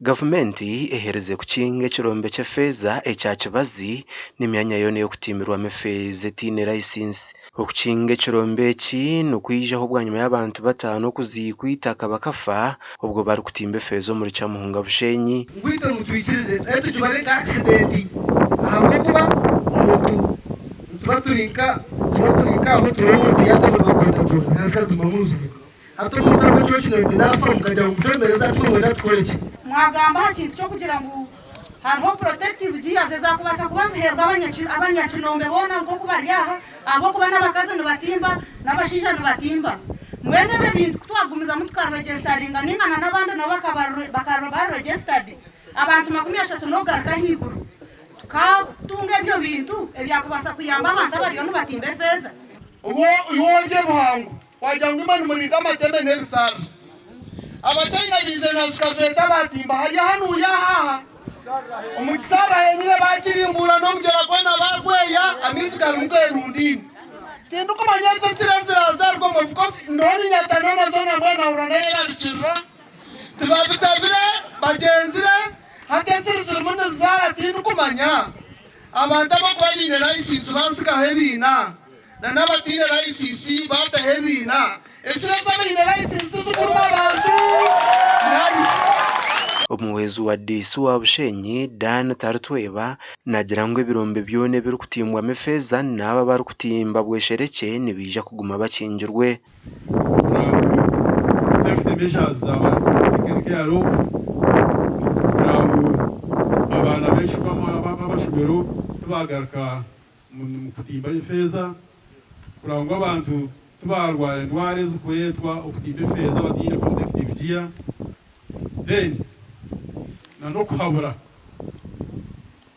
Gavumenti eherize kukinga ekirombe ky'efeeza ekya Kibazi n'emyanya yoona ey'okutimbirwamu efeeza etaine layisinsi. Okukinga ekirombe eki nikwijaho bwanyima y'abantu bataano okuziikwa eitaka bakafa obwo barikutimba efeeza omuri Kyamuhunga Bushenyi. Ngu itwe mutwikirize nayo tugibare nka accident ahabw'okuba omuntu nituba turi nka tuba turi nk'aho turi omuntu yaatandika kugondagonda natwe tuguma munzivuga Hati omuntu arikuba ekiro kino ngu naafa mukagira ngu mutwemereze hati nimwenda tukore ki? Mwagamba aha kintu ky'okugira ngu hariho protective gears ezakubaasa kuba niziheebwa abanyakinombe boona nk'oku bari aha ahabw'okuba n'abakazi nibatimba n'abashaija nibatimba. Mbwenu ebyo ebintu ku twagumizamu tukaregisitaringa nainga na n'abandi nabo bakaba bari registered abantu 30 n'okugaruka ahaiguru tukatunga ebyo bintu ebyakubaasa kuyamba abantu abariyo nibatimba efeeza. Iwe ow'eby'obuhangwa Wagira ngu imwe nimurinda amateme n'ebisharara. Abachina baizire na zikaveeta baatimba hariya hanuya aha aha omu kisharara henyine baakirimbuura n'omugyera gwona baagweya amaizi garimu gerundaine. Tindikumanya ezi esiri ezirazaarwa omu of course ndiho ninyatana nazo nambwenu nahurira nayerarikirira. Tibabitabire bagyenzire hati esiri zirimu nizizaara tindikumanya. Abantu abarikuba baine layisinsi baatsigaho ebiina. Na n'abataine layisinsi baataho ebiina. Ensiri ez'abaine layisinsi tizikuruma abantu nari. Omuhwezi wa Diisi wa Bushenyi, Dan Tarutweba naagira ngu ebirombe byona ebirikutimbwamu efeeza n'abo abarikutimba bwesherekye nibaija kuguma bakingirwe. Kugira ngu safety measures zaba taken care of, kugira ngu abaana baitu b'amashomero tibagaruka omu kutimba efeeza kureba ngu abantu tibaarwara endwara ezirikureetwa okutimba efeeza bataine protective gear then na n'okuhabura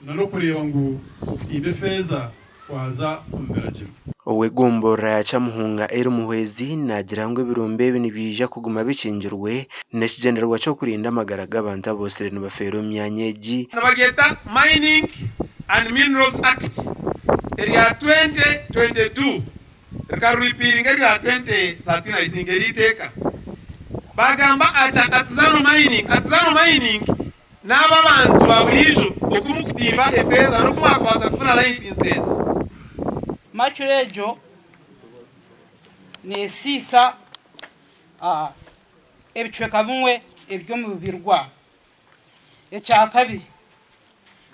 na n'okureeba ngu okutimba efeeza kwaza omu biragiro. Ow'egomborora ya Kyamuhunga Elly Muhwezi naagira ngu ebirombe ebi nibyija kuguma bikingirwe n'ekigyendererwa ky'okurinda amagara g'abantu aboosire nibafeera omu myanya egi. Nibaryeta Mining and Minerals Act erya 2022 rikarurepealinga erya 2013 I think eri eiteeka. Bagamba aca artisanal mining, artisanal mining n'aba abantu ba buriijo oku mukutiimba efeeza n'oku mwakubaasa kufuna licenses. Mercury egyo neesiisa ebicweka bimwe eby'omubiri gwawe. Ekyakabiri,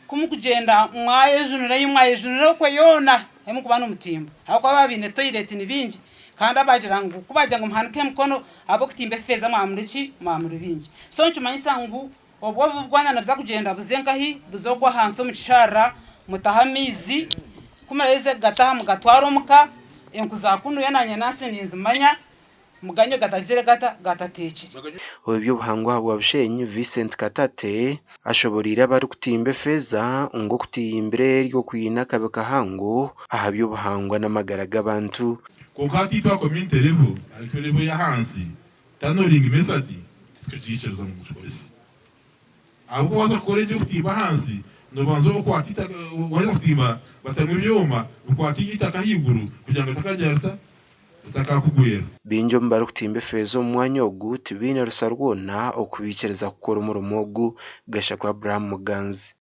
ku murikugyenda mwayejunira ei mwayejunira okwe yoona ei murikuba nimutimba ahabw'okuba abaaba baine toyireti ni baingi kandi abagira ngu ku baagira ngu muhanike emikono ahabw'okutimba efeeza mwaba muri ki? Mwaba muri baingi. So nikimanyisa ngu obwo obubi bwona nibuza kugyenda buze nkahi? Buze okwo ahansi omu kisharara mutahe amaizi, ku muraheza kugataha mugatware omuka, enku za kunuya naanye nansi ninzimanya. Muganywe gatazire gata gatateekire. Ow'eby'obuhangwa ahabwa Bushenyi, Vincent Katate ashoboreire abarikutimba efeeza ngu okutihimbira eryo kwine akabi kahango aha by'obuhangwa n'amagara g'abantu. Kwonka hati itwe aha community level, ahitwe level y'ahansi, tunneling method titukugiikiriza ngu mugikorese. Ahabw'okuba waaza kukora eby'okutimba ahansi, noobanza okwata eitaka, waaheza kutimba batamu ebyoma bikwata eitaka ahaiguru kugira ngu eitaka ryagira rita? Ritakakugwera. Baingi omu barikutimba efeeza omu mwanya ogu tibaine rusa rwona okubaikiriza kukora omurimo ogu, Gashakwa Abraham Muganzi.